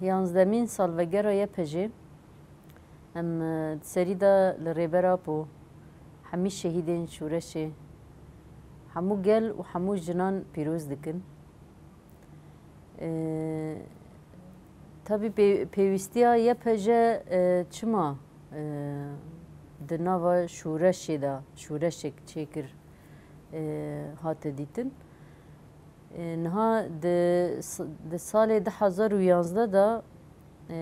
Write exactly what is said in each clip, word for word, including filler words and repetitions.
Yanzdemîn salvegera Y P J, em, e, di serî de li Rêber Apo, hemî şehîdên şûreşê, hemû gel û hemû jinan pîroz dikin. E, tabî pê-, pêwîstiya Y P J, e, çima, e, di nava şûreşê de, şûreşek çêkir, e, hate dîtin. E, niha di s-, di salê du hezar û yanzdeh de, e,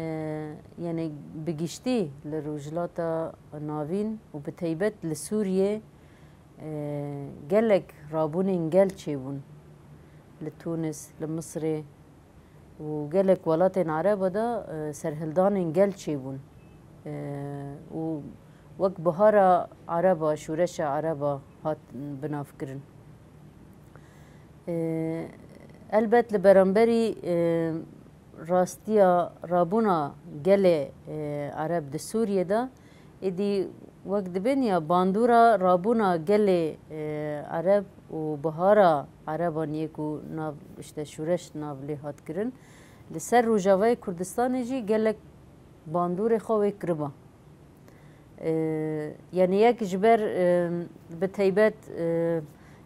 yani bi giştî li Rojhilata Navîn û bi teybet li Sûriyê, e, gelek rabûnên gel çêbûn. Li Tunis, li Misirê û gelek welatên Ereba de, e, serhildanên gel çêbûn. E, û wek Bihara Ereba, Şûreşa Ereba hat binavkirin. E, elbet li beramberî, e, rastiya rabûna gelê, e, Ereb di Sûriyê de, êdî wek dibên ya bandora rabûna gelê, e, Ereb û bihara Ereban yê ku nav, işte, şûreş nav lê hat kirin, li ser Rojavayê Kurdistanê jî gelek bandorê xwe wê kiriba. E, yani yek ji ber, e, bi teybet, e,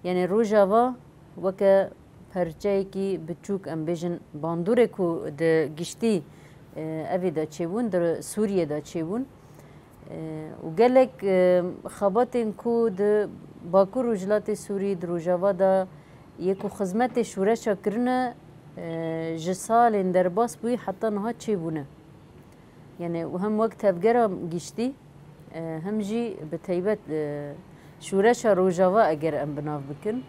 yani Rojava weke perçeyekî biçûk, em bêjin, bandorê ku di giştî, e, evê de çêbûn, di Sûriyê de çêbûn. E, û gelek, e, xebatên ku di Bakur Rojhilatê Sûrî, di Rojava de yê ku xizmetê şûreşa kirine, e, ji salên derbas bûyî heta niha çêbûne. Yani û hem wek tevgera giştî, e, hem jî bi teybet, e, şûreşa Rojava eger em bi nav bikin.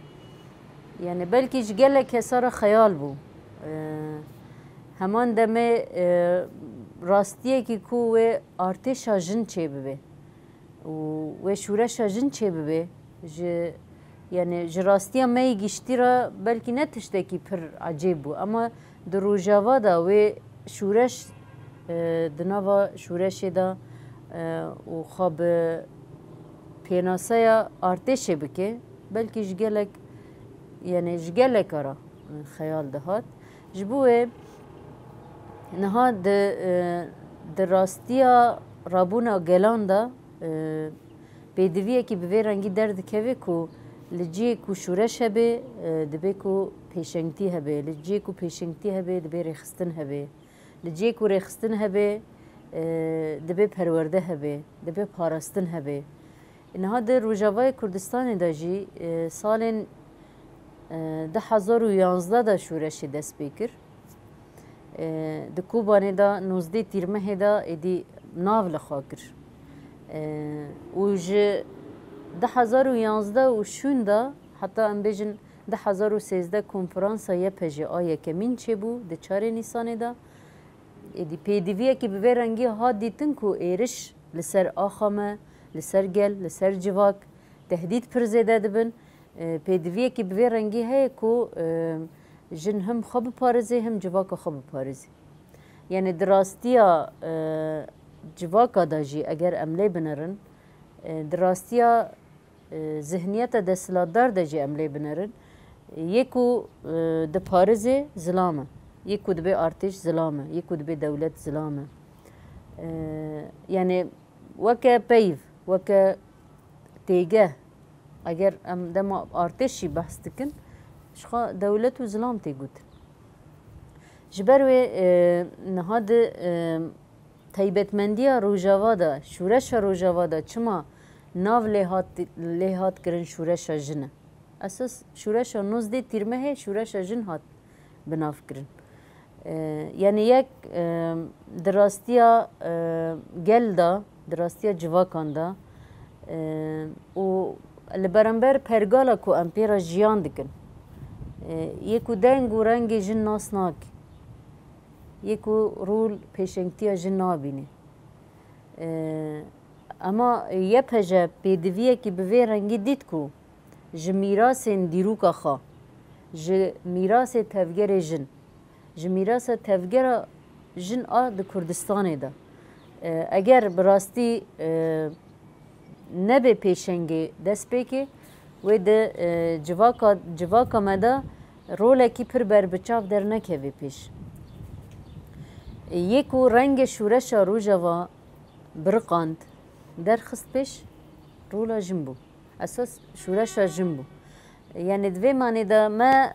Yani belkî ji gelek kesa re xeyal bû. E, heman demê, e, rastiyekî ku wê artêşa jin çêbibe û wê şûreşa jin çêbibe, ji, yani ji rastiya me yê giştî re belkî ne tiştekî pir ecêb bû, ama di Rojava de wê şûreş, e, di nava şûreşê de, e, û xwe bi pênaseya artêşê bike, belkî ji gelek, yani ji geleka re, e, xeyal dihat. Ji bo wê niha di, e, di rastiya rabûna gelan de, e, pêdiviyekî bi vê rengî derdikeve ku li cihê ku şûreş hebe, e, dibe ku pêşengtî hebe. Li cihê ku pêşengtî hebe, dibe rêxistin hebe. Li cihê ku rêxistin hebe, e, dibe perwerde hebe, dibe parastin hebe. Niha di Rojavayê Kurdistanê de jî, e, salên, e, du hezar û yanzdeh de şûreşê dest pê kir. E, di Kobanê de nozdeh Tîrmehê de êdî nav li xwe kir. E, û ji du hezar û yanzdeh û şûn de, heta em bêjin du hezar û sêzdeh konferansa Y P J a yekemîn çêbû di çarê Nîsanê de. Êdî pêdiviyekî bi vê rengî hat dîtin ku êriş li ser axa me, li ser gel, li ser civak, tehdîd pir zêde dibin. E, pêdiviyekî bi vê rengî heye ku, e, jin him xwe biparêze, him civaka xwe biparêze. Yani di rastiya, e, civaka de jî eger em lê binerin, e, di rastiya, e, zihniyeta desthilatdar de jî em lê binerin, yê ku, e, diparêze zilam e, yê ku dibe artêş zilam e, yê ku dibe dewlet zilam e. E, yani weke peyv, weke têgeh, eger em dema artêşî behs dikin, ji xwe dewlet û zilam tê gotin. Ji ber wê, e, niha di, e, taybetmendiya Rojava de, şûreşa Rojava de çima nav lê hat, lê hat kirin şûreşa jin e? Esas şûreşa nozdeh Tîrmehê şûreşa jin hat bi nav kirin. E, yani yek, e, di rastiya, e, gel de, di rastiya civakan de, e, û li beramber pergala ku em pê re jiyan dikin, e, yê ku deng û rengê jin nas nake, yê ku rol pêşengtiya jin nabîne. E, ema Y P J pêdiviyekî bi vê rengî dît ku ji mîrasên dîroka xwe, ji mîrasê tevgerê jin, ji mîrasa tevgera jin a di Kurdistanê de, e, eger bi rastî, e, nebe pêşengê destpêkê, wê di, e, civaka, civaka me de rolekî pir berbiçav dernekeve pêş. Yê ku rengê şûreşa Rojava biriqand, derxist pêş, rola jin bû. Esas şûreşa jin bû. Yani di vê manê de me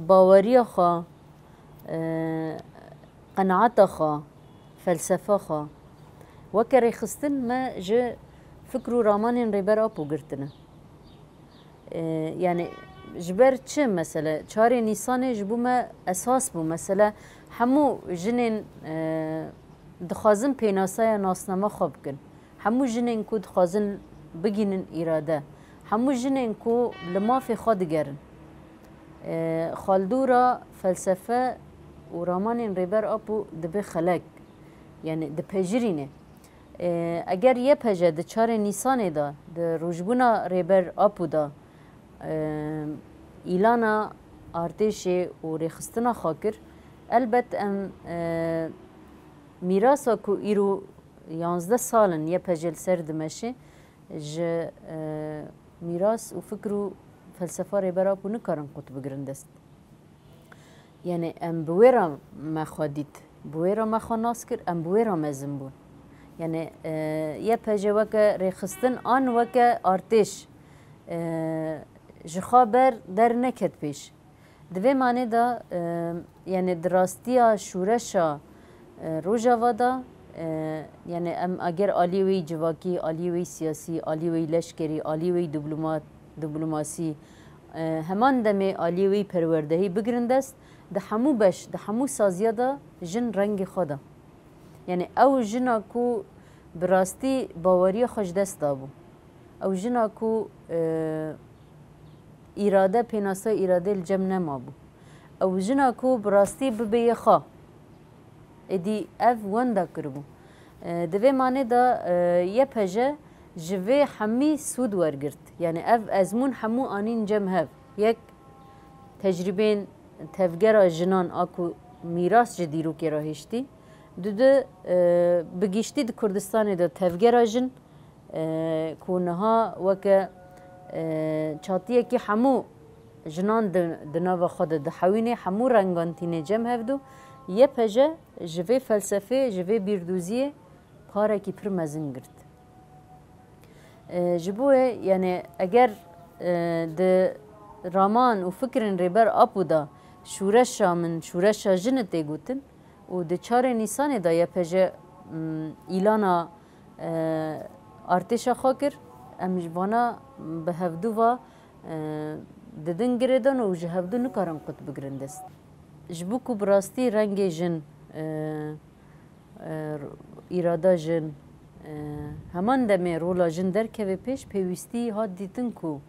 baweriya xwe, e, qenaeta xwe, felsefa xwe, weke rêxistin me ji fikr û ramanên Rêber Apo girtine. E, yani ji ber çi mesele? Çarê Nîsanê ji bo me esas bû. Mesele hemû jinên, e, dixwazin pênasaya nasnama xwe bikin. Hemû jinên ku dixwazin bigînin îrade. Hemû jinên ku li mafê xwe digerin. E, xaldûra felsefe û ramanên Rêber Apo dibe xelek. Yani dipejirîne. E, eger Y P J di çarê Nîsanê de, di rojbûna Rêber Apo de, e, îlana artêşê û rêxistina xwe kir, elbet em, e, mîrasa ku îro yanzdeh sal in Y P J li ser dimeşe, ji, e, mîras û fikr û felsefa Rêber Apo nikarin qut bigirin dest. Yani em bi wê re me xwe dît, bi wê re me xwe nas kir, em bi wê re mezin bûn. Yani, e, Y P J weke rêxistin an weke artêş, e, ji xwe ber derneket pêş. Di vê manê de, e, yani di rastiya şûreşa, e, Rojava de, e, yani em eger aliyê wê yî civakî, aliyê wê yî siyasî, aliyê wê yî leşkerî, aliyê wê yî diploma-, diplomasî, e, heman demê aliyê wê yî perwerdehî bigirin dest, di hemû beş, di hemû saziya de jin rengê xwe da. Yani ew jina ku bi rastî baweriya xwe ji dest dabû. Ew jina ku, e, îrade, pênasa îradê li cem nemabû. Ew jina ku bi rastî bibê yê xwe. Êdî ev wenda kiribû. E, di vê manê de, e, Y P J ji vê hemî sûd wergirt. Yani ev ezmûn hemû anîn cem hev. Yek tecrîbên tevgera jinan a ku mîras ji dîrokê re hiştî. Dudu, e, bi giştî di Kurdistanê de tevgera jin, e, ku niha weke, e, çatiyekî hemû jinan di, di nava xwe de dihewînê, hemû rengan tînê cem hevdû, Y P J ji vê felsefê, ji vê bîrdûziyê parekî pir mezin girt. E, ji bo wê, yani, eger, e, di raman û fikrên Rêber Apo de şûreşa min, şûreşa jin tê gotin, û di çarê Nîsanê de Y P J, m, îlana, e, artêşa xwe kir, em ji vana bi hevdû ve, e, didin girêdan û ji hevdû nikarin qut bigirin dest. Ji bo ku bi rastî rengê jin, e, e, îrada jin, e, heman demê rola jin derkeve pêş, pêwîstî hat dîtin ku,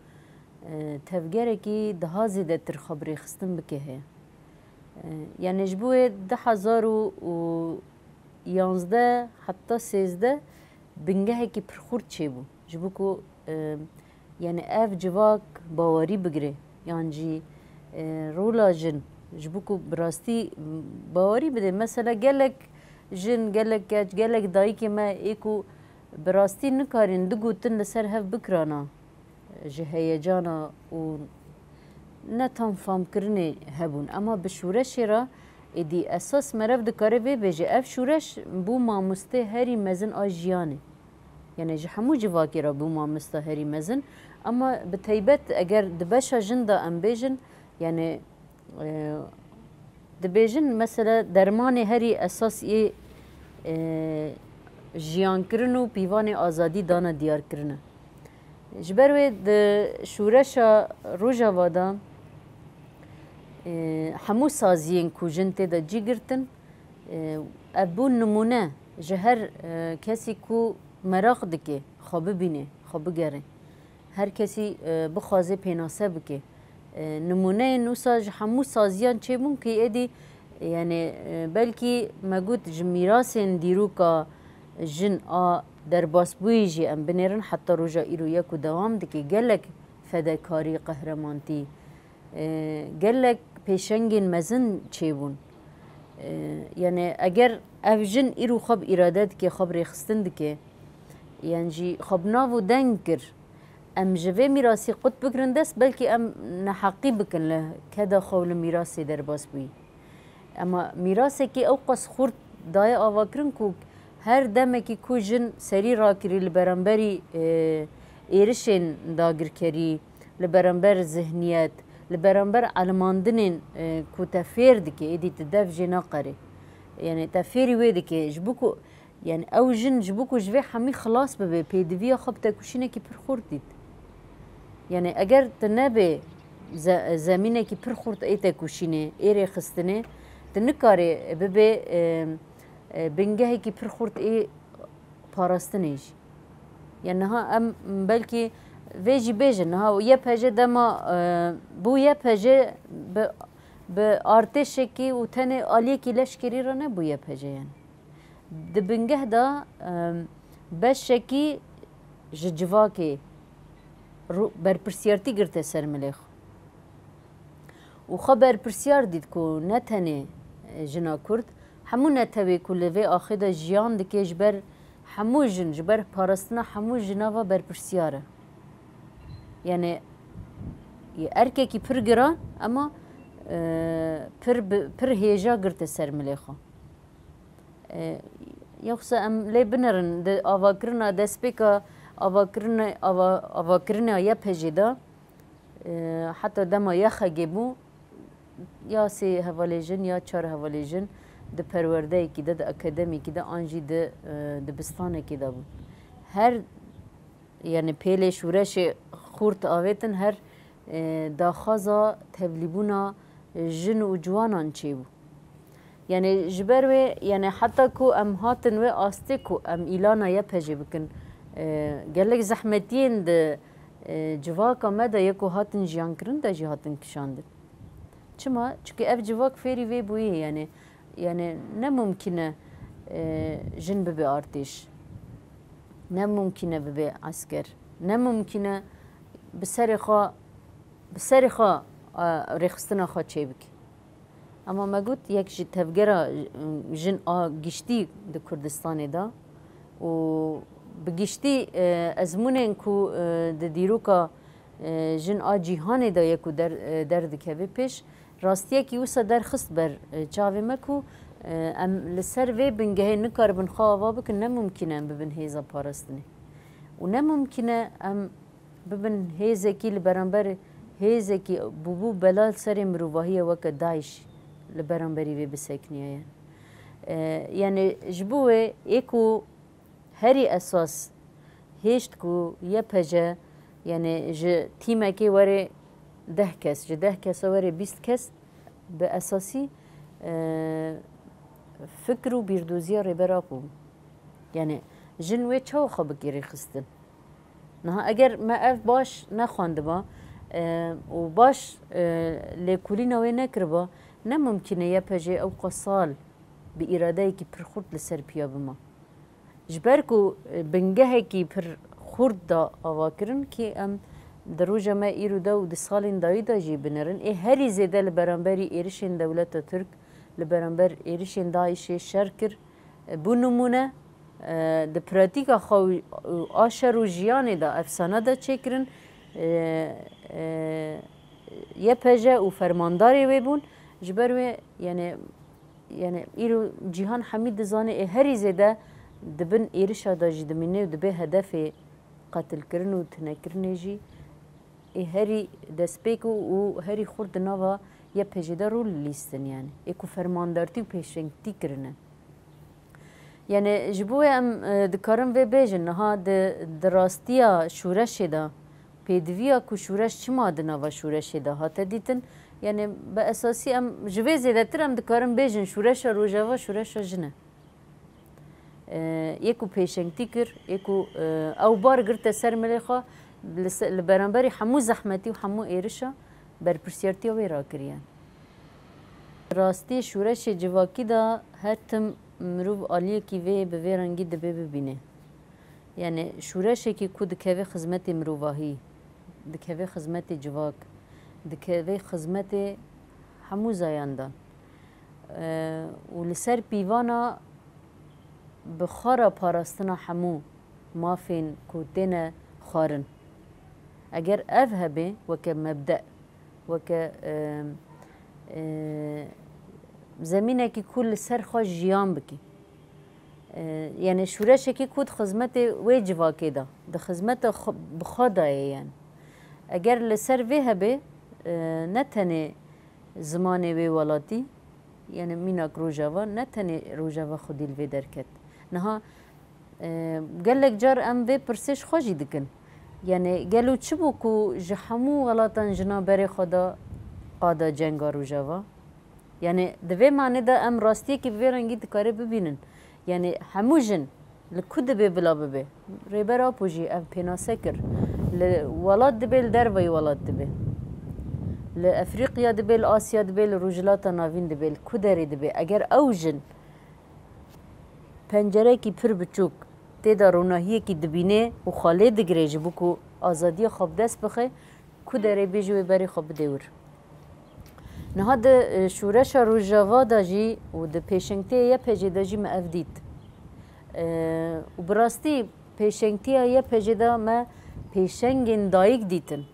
e, tevgerekî daha zêdetir xwe bi rêxistin bike heye. E, yani ji bo wê du hezar û yanzdeh heta sêzdeh bingehekî pir xurt çêbû. Ji bo ku, e, yani ev civak bawerî bigire, yan jî, e, rola jin, ji bo ku bi rastî bawerî bide. Mesela gelek jin, gelek keç, gelek dayikê me ê ku bi rastî nikarîn du gotin li ser hev bikirana, ji heyecana û ne tam famkirinê hebûn. Ema bi şûreşê re êdî esas meriv dikare vê bêje, ev şûreş bû mamostê herî mezin a jiyanê. Yani ji hemû civakê re bû mamosta herî mezin. Ema bi teybet eger di beşa jin de em bêjin, yani, e, dibêjin mesela dermanê herî esas yê, e, jiyankirin û pîvanê azadî dana diyarkirine. Ji ber wê di şûreşa Rojava de, e, hemû saziyên ku jin tê de cî girtin, e, ev bûn nimûne ji her, e, kesî ku meraq dike xwe bibîne, xwe bigere. Her kesî, e, bixwaze pênase bike. E, nimûneyên wisa ji hemû saziyan çêbûn ku êdî, yani, e, belkî me got ji mîrasên dîroka jin a derbasbûyî jî em binêrin heta roja îro ya ku dewam dike. Gelek fedekarî, qehremanî, e, gelek pêşengên mezin çêbûn. E, yani eger ev jin îro xwe bi îrade dike, xwe bi rêxistin dike, yan jî xwe bi nav û deng kir, em ji vê mîrasî qut bigirin dest, belkî em neheqî bikin li keda xwe û li mîrasê derbas bûyî. Ema mîrasekî ew qas xurt Daye avakirin ku her demekî ku jin serî rakirî li beramberî, e, êrişên dagirkerî, li beramber zihniyet, li beramber elimandinên, e, ku te fêr dike, êdî tu dev jê naqerê. Yani te fêrî wê dike, ji bo ku, yani ew jin ji bo ku ji vê hemî xilas bibe, pêdiviya xwe bi tekuşînekî pir xurt dît. Yani eger tu nebê ze-, zemînekî pir xurt ê tekuşînê, ê rêxistinê, tu nikarê bibe, e, e, bingehekî pir xurt ê parastinê jî. Yani niha em belkî vê jî bêjin, niha Y P J dema, e, bû Y P J bi, bi artêşekî û tenê aliyekî leşkerî re nebû Y P J yani. Di bingeh de, e, beşekî ji civakê ru-, berpirsiyartî girte ser milê xwe. Û xwe berpirsiyar dît ku ne tenê, e, jina Kurd, hemû netewê ku li vê axê de jiyan dike ji ber hemû jin, ji ber parastina hemû jina ve berpirsiyar e. Yani, erkekî pir giran, ema, e, pir bi, pir hêja girte ser milê xwe. E, Yoksa em lê binerin, di avakirina destpêka, avakirina, ava-, avakirina Y P J de, e, heta dema Y X G bû, ya sê hevalê jin ya çar hevalê jin di perwerdeyekî de, di akademiyekî de an jî di, e, dibistanekê de bûn. Her, yani pêlê şûreşê xurt avêtin, her, e, daxwaza tevlîbûna jin û ciwanan çêbû. Yani ji ber wê, yani heta ku em hatin wê astê ku em îlana Y P J bikin, e, gelek zehmetiyên di, e, civaka me de yê ku hatin jiyan kirin de jî hatin kişandin. Çima? Çunke ev civak fêrî vê bûyî, yani, yani ne mumkin e, e, jin bibe artêş. Ne mumkin e bibe esker. Ne mumkin e bi serê xwe, bi serê xwe, e, rêxistina xwe çêbike. Ema me got, yek ji tevgera, e, jin a giştî di Kurdistanê de û bi giştî, e, ezmûnên ku, e, di dîroka, e, jin a cîhanê de yê ku der, e, derdikeve pêş, rastiyekî wisa derxist ber, e, çavê me ku, e, em li ser vê bingehê nikaribin xwe ava bikin, ne mumkin e em bibin hêza parastinê. Û ne mumkin e em bibin hêzekî li beramber hêzekî bûbû bela li serê mirovahiyê weke DAIŞ li beramberî vê bisekiniye ye. E, yani ji bo wê ê ku herî esas hêşt ku Y P J, yani ji tîmekê were deh kes, ji deh kesa were bîst kes, bi esasî, e, fikir û bîrdoziya Rêber Apo bû. Yani jin wê çawa xwe bikê rêxistin? Niha eger me ev baş nexwendiba, e, û baş, e, lêkolîna wê nekiriba, ne mumkin e Y P J ewqas sal bi îradeyekî pir xurt li ser piya bima. Ji ber ku, e, bingehekî pir xurt da ava kirin, kê em di roja me îro de û di salên dawî de jî binerin, ê herî zêde li beramberî êrişên dewleta Tirk, li beramber êrişên DAIŞê şer kir. E, bû nimûne, e, di pratîka xwe û, û a şer û jiyanê de, efsane de çêkirin, e, e, Y P J û fermandarê wê bûn. Ji ber wê, yani, yani, îro cîhan hemî dizane, ê herî zêde di bin êrişa de jî dimîne û dibe hedefê qetilkirin û tunekirinê jî. Ê herî destpêk û, û herî xurt di nava Y P J de rol lîstin, yani. Ê ku fermandartî û pêşengtî kirine. Yani, ji bo wê em, e, dikarin vê bêjin, niha di, di rastiya şûreşê de, pêdiviya ku şûreş çima di nava şûreşê de hate dîtin, yani, bi esasî em ji vê zêdetir em dikarin bêjin, şûreşa Rojava, şûreşa jin e. E, yê ku pêşengtî kir, yê ku, e, ew bar girte ser milê xwe, li se-, li beramberî hemû zehmetî û hemû êrişa berpirsiyartiya wê rakiriye. Rastî şûreşê civakî de her tim mirov aliyekî vê bi vê rengî dibe bibîne. Yani şûreşekî ku dikeve xizmetê mirovahî, dikeve xizmetê civak, dikeve xizmetê hemû zayan de. E, û li ser pîvana bi xwe re parastina hemû mafên ku têne xwarin. Eger ev hebe weke mebde, weke, e, e, zemînekî ku li ser xwe jiyan bike, E, yani şûreşekî ku di xizmetê wê civakê de, di xizmeta xwe, bi xwe de ye yani. Eger li ser vê hebe, e, ne tenê zimanê wê welatî, yani mînak Rojava, ne tenê Rojava xwedî li vê derket. Niha, e, gelek car em vê pirsê ji xwe jî dikin. Yani gelo çi bû ku ji hemû welatan jina berê xwe da qada cenga Rojava? Yani di vê manê de em rastiyekî bi vê rengî dikare bibînin. Yani hemû jin li ku dibe bila bibe. Rêber Apo jî ev pênase kir. Li welat dibe, li derveyî welat dibe. Li Efrîqya dibe, li Asya dibe, li Rojhilata Navîn dibe, li ku derê dibe. Eger ew jin pencerekî pir biçûk tê de ronahiyekî dibîne û xwe lê digire ji bo ku azadiya xwe bi dest bixe, ku derê bêje wê berê xwe bide wir. Niha di, e, şûreşa Rojava de jî û di pêşengtiyê Y P G de jî me ev dît. E, û bi rastî pêşengtiya Y P G de me pêşengên dayik dîtin.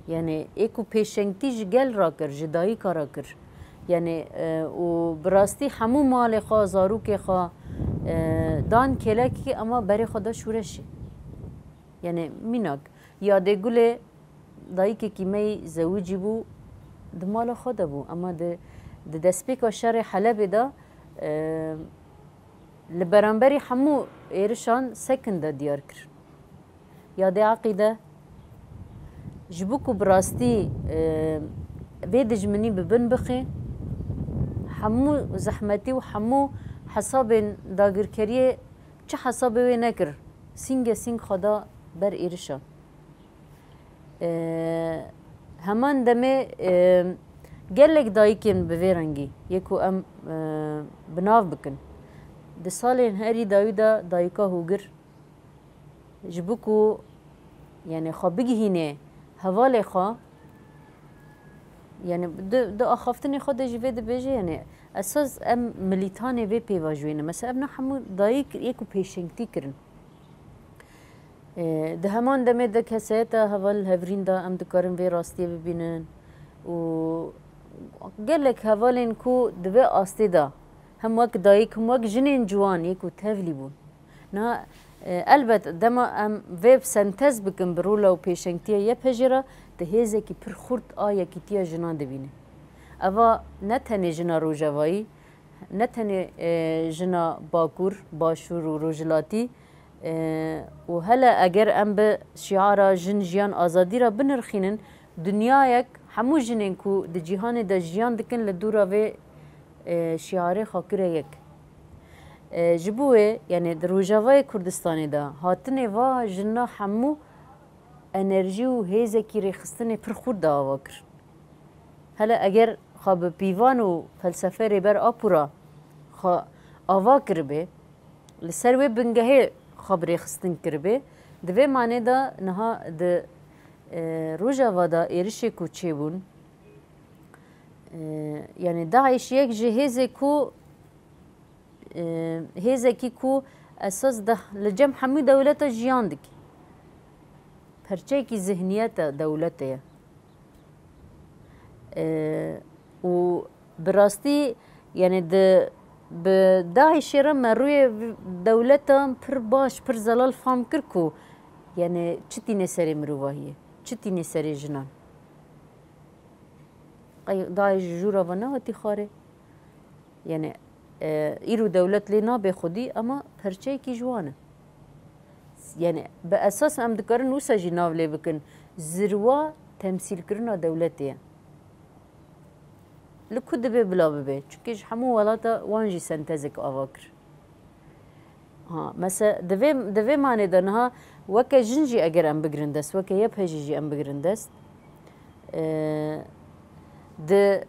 Yani ê ku pêşengtî ji gel re kir, ji dayika re kir. Yani, e, û bi rastî hemû malê xwe, zarokê xwe, e, dan kêlekê, ema berê xwe da şûreşê. Yani mînak, Yadê Gulê dayikekî me yî zewicî bû, di mala xwe de bû. Ema di, di destpêka şerê Helebê de, e, li beramberî hemû êrişan sekin de diyar kir. Yadê Eqîde, ji bo ku bi rastî, e, vê dijminî bi bin bixê, hemû zehmetî û hemû hesabên dagirkeriyê çi hesabê wê nekir, sînge sîng xwe da ber êrişa. E, heman demê, e, gelek dayikên bi vê rengî yê ku em, e, bi nav bikin. Di salên herî dawî de dayika hûgir ji bo ku, yani, xwe bigihîne hevalê xwe, yani, di, di axaftinê xwe de jî vê dibêje, yani, esas em milîtanê vê pêvajoyê ne. Mesela, ev ne hemû dayik yê ku pêşengtî kirin. E, di heman demê de kesayeta heval hevrîn de em dikarin vê rastiyê bibînin û gelek hevalên ku di vê astê de hem wek dayik, hem wek jinên ciwan yê ku tevlî bûn. Niha, e, elbet dema em vê sentez bikin bi rola û pêşengtiya Y P G re, di hêzekî pir xurt a yekîtiya jinan dibîne. Eva ne tenê jina rojavayî, ne tenê, e, jina Bakur, Başûr û Rojhilatî, e, û hele eger em bi şiara jin, jiyan, azadî re binirxînin, dinyayek hemû jinên ku di cîhanê de jiyan dikin li dûra vê, e, şiarê xwe kire yek. E, ji bo wê, yani di Rojavayê Kurdistanê de hatinê va jina hemû enerjî û hêzekî rêxistinê pir xurt de ava kir. Hele eger xwe bi pîvan û felsefeyê Rêber Apo re xwe ava kiribê, li ser wê bingehê xwe bi rêxistin kiribê, di vê manê de niha di, e, Rojava de êrişê ku çêbûn, e, yani DAIŞ yek ji hêzê ku, e, hêzekî ku esas de li cem hemû dewleta jiyan dike. Perçeyekî zihniyeta dewletê ye. E, û bi rastî, yani di, bi DAIŞê re me rûyê dewletan pir baş, pir zelal fam kir ku, yani çi tîne serê mirovahiyê, çi tîne serê jinan. Qey DAIŞ ji jûra ve nehatî xwarê? Yani, e, îro dewlet lê nabe xwedî, ama perçeyekî ji wan e. Yani, bi esas em dikarin wisa jî nav lê bikin. Zirwa temsîlkirina dewletê ye. Li ku dibe bila bibe. Çunke ji hemû welata wan jî sentezek ava kir. Ha, mese-, di vê, di vê manê de niha weke jin jî eger em bigirin dest, weke Y P G jî em bigirin dest, e, di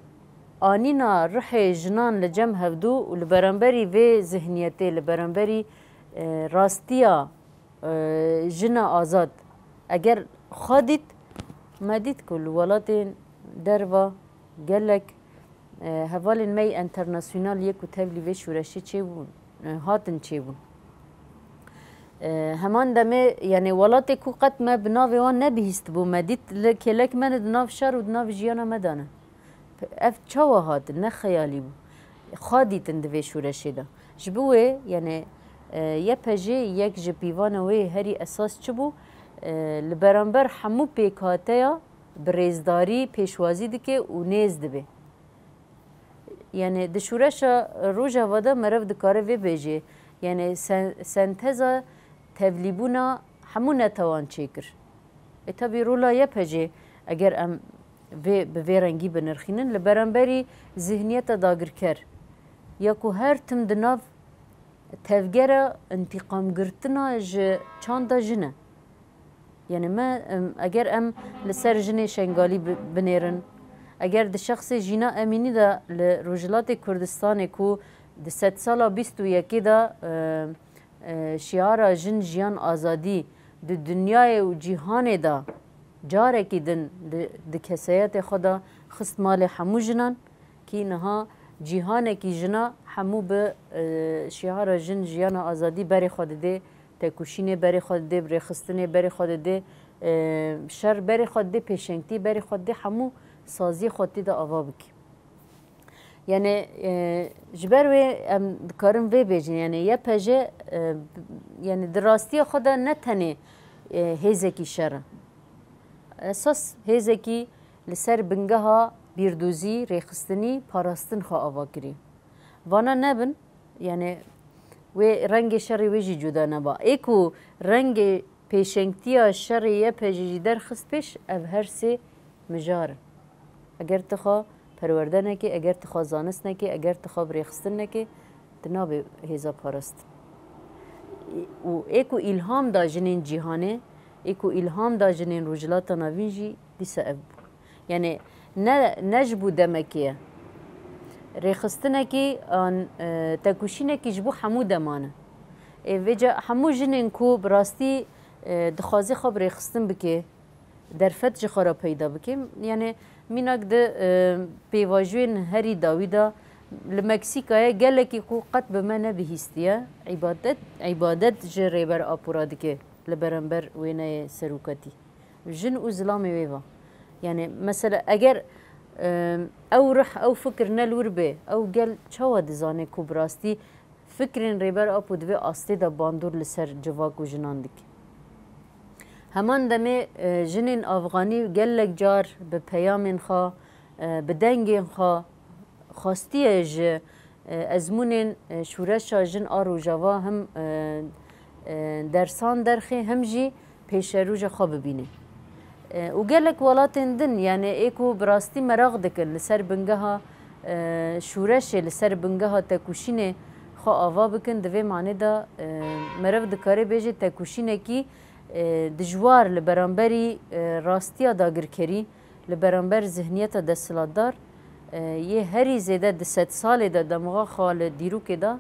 anîna rihê jinan li cem hevdû û li beramberî vê zihniyetê, li beramberî, e, rastiya, e, jina azad, eger xwe dît, me dît ku li welatên derva gelek, e, hevalên me yê enternasyonal yê ku tevlî vê şûreşê çêbûn, e, hatin çêbûn. E, heman demê, yani welatê ku qet me bi navê wan nebihîstibû, me dît li kêlek me ne di nav şer û di nav jiyana me de ne. Ev çawa hatin? Ne xeyalî bû. xwe dîtin di vê şûreşê de. Ji bo wê, yani, e, Y P J yek ji pîvana wê herî esas çi bû? E, li beramber hemû pêkhateya bi rêzdarî pêşwazî dike û nêz dibe. Yani, di şûreşa Rojava de meriv dikare vê bêje, yani, sen-, senteza tevlîbûna hemû netewan çêkir. E, tabî rola Y P J, eger em vê, bi vê rengî binirxînin, li beramberî zihniyeta dagirker, ya ku her tim di nav tevgera întîqamgirtina ji çanda jin e. Yani me, em, eger em li ser jinê Şengalî bi-, binêrin, eger di şexsê Jîna Emînî de li Rojhilatê Kurdistanê ku di sedsala bîst û yekê de, e, e, şiara jin, jiyan, azadî di dinyayê û cîhanê de carekî din di, di kesayetê xwe de xist malê hemû jinan, kî niha cîhanekî jina hemû bi, e, şiara jin, jiyana, azadî berê xwe didê, tekoşînê berê xwe didê, bi rêxistinê berê xwe didê, e, şer berê xwe didê, pêşengtî berê xwe didê, hemû saziyê xwe tê de ava bike. Yani, e, ji ber wê em dikarin vê bêjin, yani Y P J, e, yani di rastiya xwe de ne tenê, e, hêzekî şer e. Esas hêzekî li ser bingeha bîrdozî, rêxistinî, parastin xwe ava kirî. Vana nebin, yani wê rengê şerê wê jî cuda neba. Ê ku rengê pêşengtiya şerê Y P J jî derxist pêş, ev her sê mijar in. Eger tu xwe perwerde nekê, eger tu xwe zanist nekê, eger tu xwe bi rêxistin nekê, tu nabê hêza parastin. Û ê ku îlham da jinên cîhanê, ê ku îlham da jinên Rojhilata Navîn jî dîsa ev bû. Yani ne, ne ji bo demekê ye. Rêxistinekî an, e, tekoşînekî ji bo hemû deman e. Ê vêca hemû jinên ku bi rastî, e, dixwazî xwe bi rêxistin bike, derfet ji xwe re peyda bike. Yani mînak di, e, pêvajoyên herî dawî de li Meksîkayê gelekî ku qet bi me nebihîstiye, îbadet, îbadet ji Rêber Apo re dike li beramber wêneyê serokatî. Jin û zilamê wê ve. Yani mesela eger, e, ew rih, ew fikir ne li wir bê, ew gel çawa dizane ku bi rastî fikrên Rêber Apo di vê astê de bandor li ser civak û jinan dike? Heman demê, e, jinên afxanî gelek car bi peyamên xwe, e, bi dengên xwe xwestiye ji, e, ezmûnên, e, şûreşa jin a Rojava him, e, e, dersan derxê, him jî pêşerûja xwe bibîne. E, û gelek welatên din, yani ê ku bi rastî meraq dikin li ser bingeha, e, şûreşê, li ser bingeha tekoşînê xwe ava bikin, di vê manê de, e, meriv dikare bêje tekoşînekî, e, dijwar li beramberî, e, rastiya dagirkerî, li beramber zihniyeta desthilatdar, e, yê herî zêde di sedsalê de demxa xwe li dîrokê de,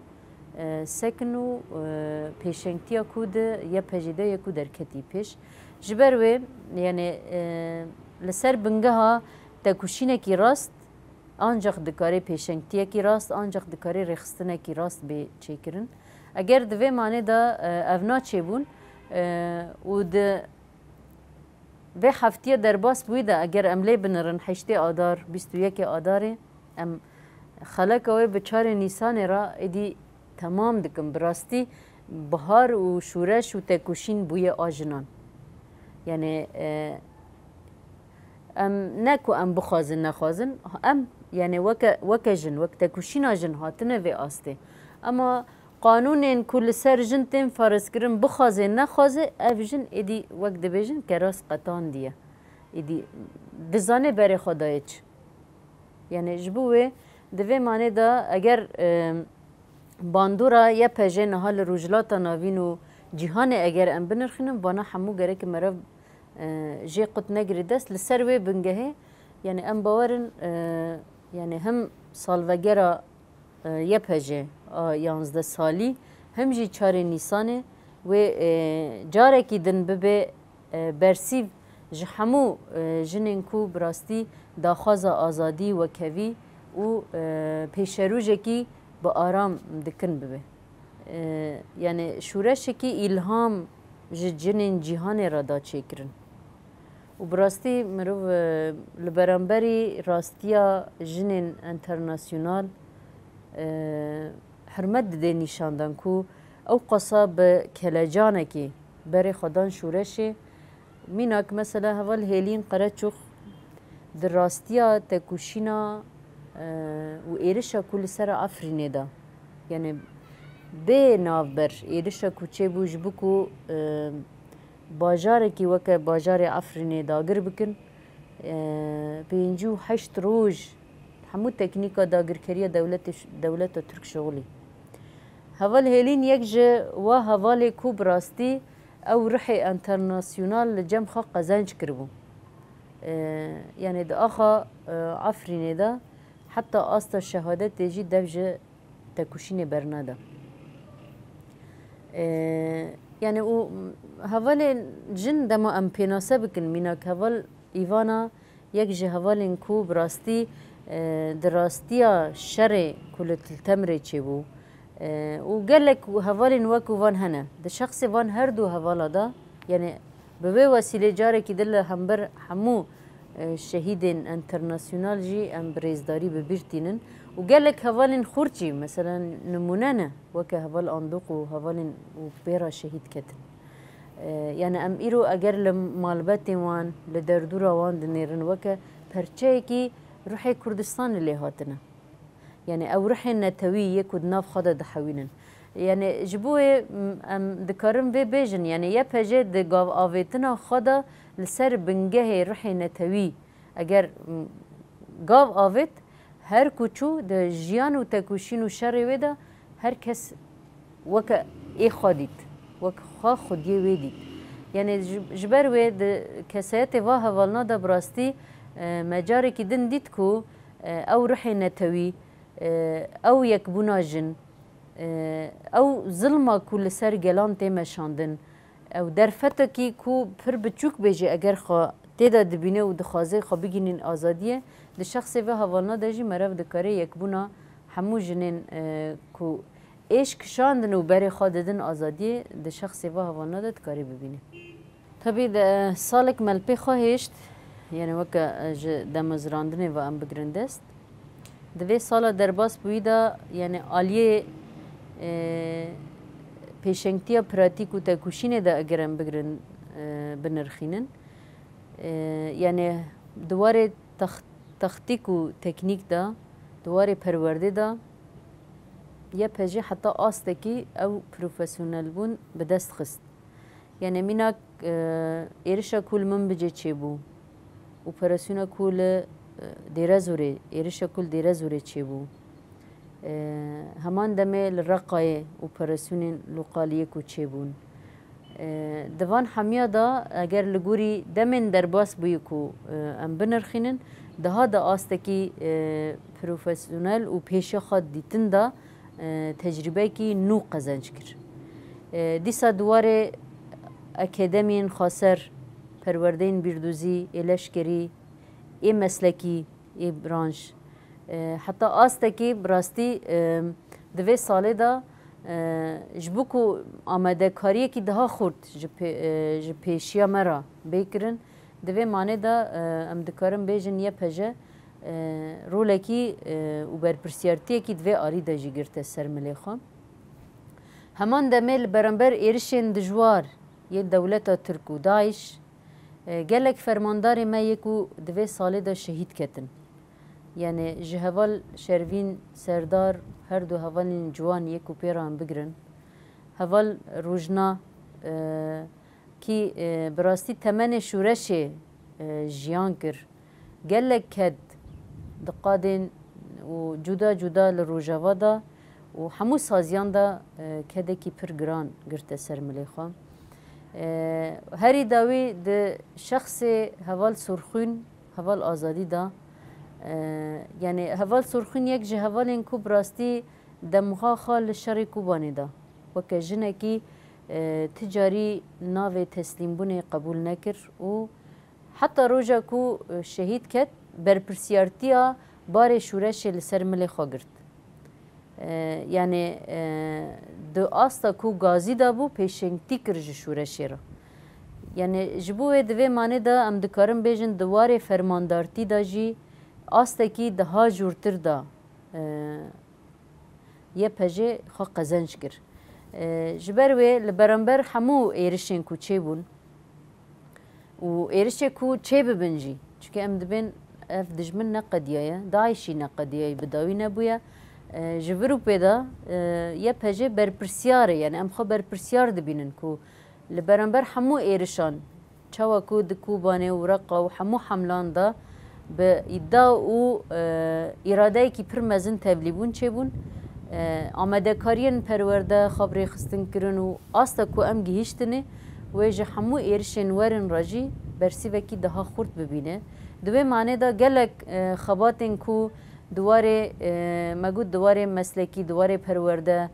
e, sekin û, e, pêşengtiya ku di Y P J de ye ku derketî pêş. Ji ber wê, yani, e, li ser bingeha tekoşînekî rast, ancax dikare pêşengtiyekî rast, ancax dikare rêxistinekî rast bê çêkirin. Eger di vê manê de, e, ev naçêbûn, e, û di vê heftiya derbas bûyî de eger em lê binirin heştê Adar, bîst û yekê Adarê, em xeleka wê bi çarê Nîsanê re êdî temam dikin. Bi rastî bihar û şûreş û tekoşîn bûye a jinan. Yani, e, em ne ku em bixwazin nexwazin, em, yani weke, weke jin, wek tekoşîna jin hatine vê astê. Ema qanûnên ku li ser jin tên ferzkirin, bixwaze nexwaze, ev jin êdî wek dibêjin keras qetandiye. Êdî dizane berê xwe daye çi. Yani ji bo wê di vê manê de eger, e, bandora Y P J niha li Rojhilata Navîn û cîhanê eger em binirxînin, vana hemû gerek meriv, e, jê qut negirê dest. Li ser wê bingehê, yani em bawer in, e, yani him salvegera, e, Y P J a yanzdeh salî, him jî çarê Nîsanê wê, e, carekî din bibe, e, bersîv ji hemû, e, jinên ku bi rastî daxwaza azadî, wekhevî û, e, pêşerojekî bi aram dikin bibe. E, yani şûreşekî îlham ji jinên cîhanê re da çêkirin. Û bi rastî mirov, e, li beramberî rastiya jinên enternasyonal, E, hurmet didê nîşandan ku ew qasa bi kelecanekê berê xwe dan şûreşê. Mînak mesela heval Hêlîn Qereçox di rastiya tekoşîna, e, û êrişa ku li ser Efrînê de, yani bê navber êrişa ku çêbû ji bo ku, e, bajarekî weke bajarê Efrînê dagir bikin, e, pêncî û heşt roj hemû teknîka dagirkeriya dewletê, dewleta Tirk şixulî. Heval Hêlîn yek ji wa hevalê ku bi rastî ew ruhê enternasyonal li cem xwe qezenc kiribû. E, yani di axa, e, Efrînê de heta asta şehadetê jî dev ji tekoşînê berneda. E, yani û hevalên jin dema em pênase bikin, mînak heval Îvana yek ji hevalên ku bi rastî, e, di rastiya şerê ku li Til Temrê çêbû, e, û gelek hevalên wekû van hene. Di şexsê van her du hevala de, yani bi vê wesîlê carekî din li hember hemû, e, şehîdên enternasyonal jî em bi rêzdarî bi bîr tînin. Û gelek hevalên xurt jî, mesela nimûne ne, weke heval Andoq û hevalên û pê re şehîd ketin. E, yani em îro eger li malbetên wan, li derdora wan dinêrin, weke perçeyekî ruhê Kurdistanê lê hatine. Yani ew ruhên netewî yê ku di nav xwe de dihewînin. Yani ji bo wê, m, em dikarin vê bêjin, yani Y P J di gavavêtina xwe de li ser bingehê ruhê netewî eger, m, gav avêt, her ku çû di jiyan û tekoşîn û şerê wê de her kes weke ê xwe dît, weke xwe xwediyê wê dît. Yani ji, ji ber wê di kesayetê va hevalna de bi rastî, e, me carekî din dît ku, e, ew ruhê netewî, e, ew yekbûna jin, e, ew zilma ku li ser gelan tê meşandin, ew derfetekî ku pir biçûk bê jî eger xwe tê de dibîne û dixwaze xwe bigihînin azadiyê, di şexsê vê hevalna de jî meriv dikare yekbûna hemû jinên, e, ku êş kişandin û berê xwe didin azadiyê, di şexsê vê hevalna de dikare bibîne. Tebî de salek me li pê xwe hêşt, yani weke, e, ji demezrandinê ve em bigirin dest. Di vê sala derbas bûyî de, yani aliyê, e, pêşengtiya pratîk û tekoşînê de eger em bigirin, e, binirxînin, e, yani di warê tex-, textîk û teknîk de, di warê perwerdê de, Y P J heta astekî ew profesyonelbûn bi dest xist. Yani mînak, e, êrişa ku li Minbicê çêbû, operasyona ku li, e, Dêrezorê, êrişa ku li Dêrezorê çêbû, e, heman demê li Reqayê operasyonên loqaliyê ku çêbûn. E, di van hemiya de eger li gorî demên derbas bûyî ku, e, em binirxînin, daha da astekî, e, profesyonel û pêşiya xwe dîtin de, e, tecrîbeyekî nû qezenc kir. E, dîsa di warê akademiyên xweser, perwerdeyên bîrdûzî, ê leşkerî, ê meslekî, ê branş, e, heta astekî bi rastî, e, di vê salê de, e, ji bo ku amadekariyekî daha xurt ji pê-, e, ji pêşiya me re bê kirin, di vê manê de, e, em dikarin bêjin Y P J, e, rolekî, e, û berpirsiyartiyekî di vê alî de jî girte ser milê xwe. Heman demê li beramber êrişên dijwar yên dewleta Tirk û DAIŞ, e, gelek fermandarê me yê ku di vê salê de şehîd ketin. Yani ji heval Şervîn Serdar, her du hevalên ciwan yê ku pê re em bigirin, heval Rojna, e, kî, e, bi rastî temenê şûreşê, e, jiyan kir. Gelek ked di qadên û cuda cuda li Rojava de û hemû saziyan de, e, kedekî pir giran girte ser milê xwe. E, herî dawî di şexsê heval Sorxûn, heval Azadî de, e, yani heval Sorxûn yek ji hevalên ku bi rastî demxa xwe li şerê Kobanê de weke jinekî, e, ti carî navê teslîmbûnê qebûl nekir û heta roja ku, e, şehîd ket, berpirsiyartiya barê şûreşê li ser milê xwe girt. E, yani, e, di asta ku gazî de bû, pêşengtî kir ji şûreşê re. Yani ji bo wê di vê manê de em dikarin bêjin di warê fermandartî de jî astekî daha jûrtir de, e, Y P G xwe qezenc kir. E, ji ber wê li beramber hemû êrişên ku çêbûn û êrişê ku çêbibin jî, çunke em dibên ev dijmin neqediyaye, DAIŞî neqediyaye, bi dawî nebûye. E, ji vir û pê de, e, Y P G berpirsiyar e, yani em xwe berpirsiyar dibînin ku li beramber hemû êrişan, çawa ku di Kobanê û Reqa û hemû hemlan de bi îdia û, e, îradeyekî pir mezin tevlîbûn çêbûn. E, amadekariyên perwerde xwe bi rêxistin kirin û asta ku em gihîştinê, wê ji hemû êrişên werin re jî bersîvekî daha xurt bibîne. Di wê manê de gelek, e, xebatên ku di warê, e, me got di warê meslekî, di warê perwerde,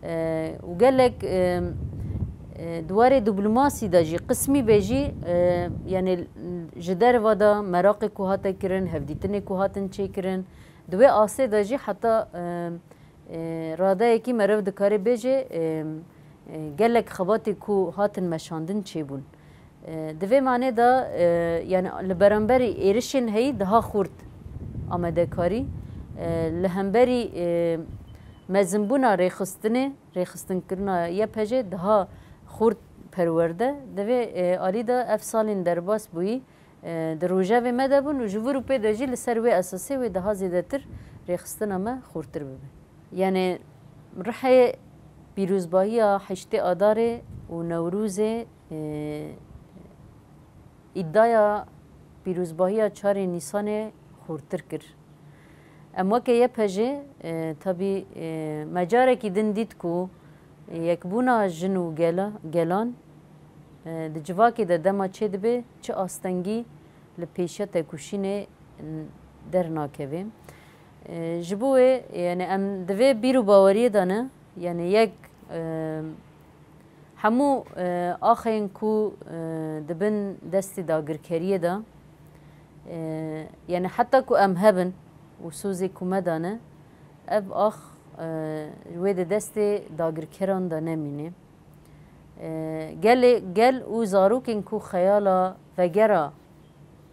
e, û gelek, e, e, di warê diplomasî de jî qismî bê jî, e, yani ji derva de meraqê ku hate kirin, hevdîtinê ku hatin çêkirin, di wê astê de jî heta, e, e, radeyekî meriv dikare bêje, e, e, gelek xebatê ku hatin meşandin çêbûn. E, di vê manê de, e, yani li beramberî êrişên heyî daha xurt amadekarî, e, li hemberî, e, mezinbûna rêxistinê, rêxistinkirina Y P G daha xurt perwerde. Di vê, e, alî de ev salên derbas bûyî, e, di rojevê me de bûn û ji vir û pê de jî li ser wê esasê wê daha zêdetir rêxistina me xurtir bibe. Yani rihê pîrozbahiya heştê Adarê û Newrozê, e, îdiaya pîrozbahiya çarê Nîsanê xurtir kir. Em weke Y P G, e, tabî, e, me carekî din dît ku yekbûna jin û gela-, gelan, e, di civakê de dema çêdibe, çi astengî li pêşiya tekoşînê dernakeve. E, ji bo wê, yani em di vê bîr û baweriyê de ne, yani yek, e, hemû, e, axên ku, e, di bin destê dagirkeriyê de, e, yani heta ku em hebin û sozê ku me dane, ev ax, e, wê di destê dagirkeran de nemîne. E, gelê, gel û zarokên ku xeyala vegera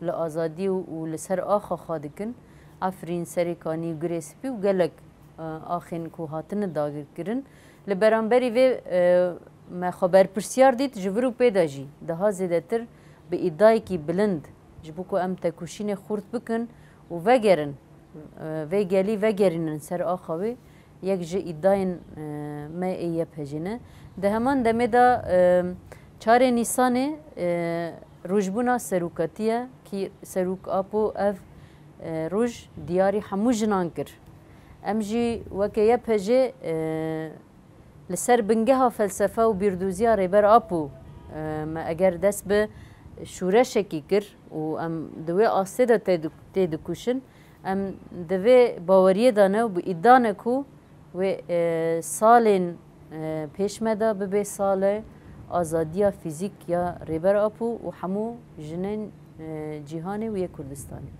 li azadî û, û li ser axa xwe dikin, Efrîn, Serê Kanî, Gurê Spî û gelek, e, axên ku hatine dagirkirin. Li beramberî vê, e, me xwe berpirsiyar dît, ji vir û pê de jî daha zêdetir bi îdayekî bilind, ji bo ku em tekoşînê xurt bikin û vegerin, e, vê gelî vegerînin ser axa wê, yek ji îdayên, e, me ê Y P G ne. Di heman demê de, e, çarê Nîsanê, e, rojbûna serokatî ye, kî Serok Apo ev, e, roj diyarî hemû jinan kir. Em jî weke Y P G, e, li ser bingeha felsefe û bîrdoziya Rêber Apo, e, me eger dest bi şûreşekî kir û em di wê astê de tê-, têdikoşin, em di vê baweriyê de ne û bi îdia ne ku wê, e, salên, e, pêş me de bibe salê azadiya fîzîk ya Rêber Apo û hemû jinên, e, cîhanê û yê Kurdistanê.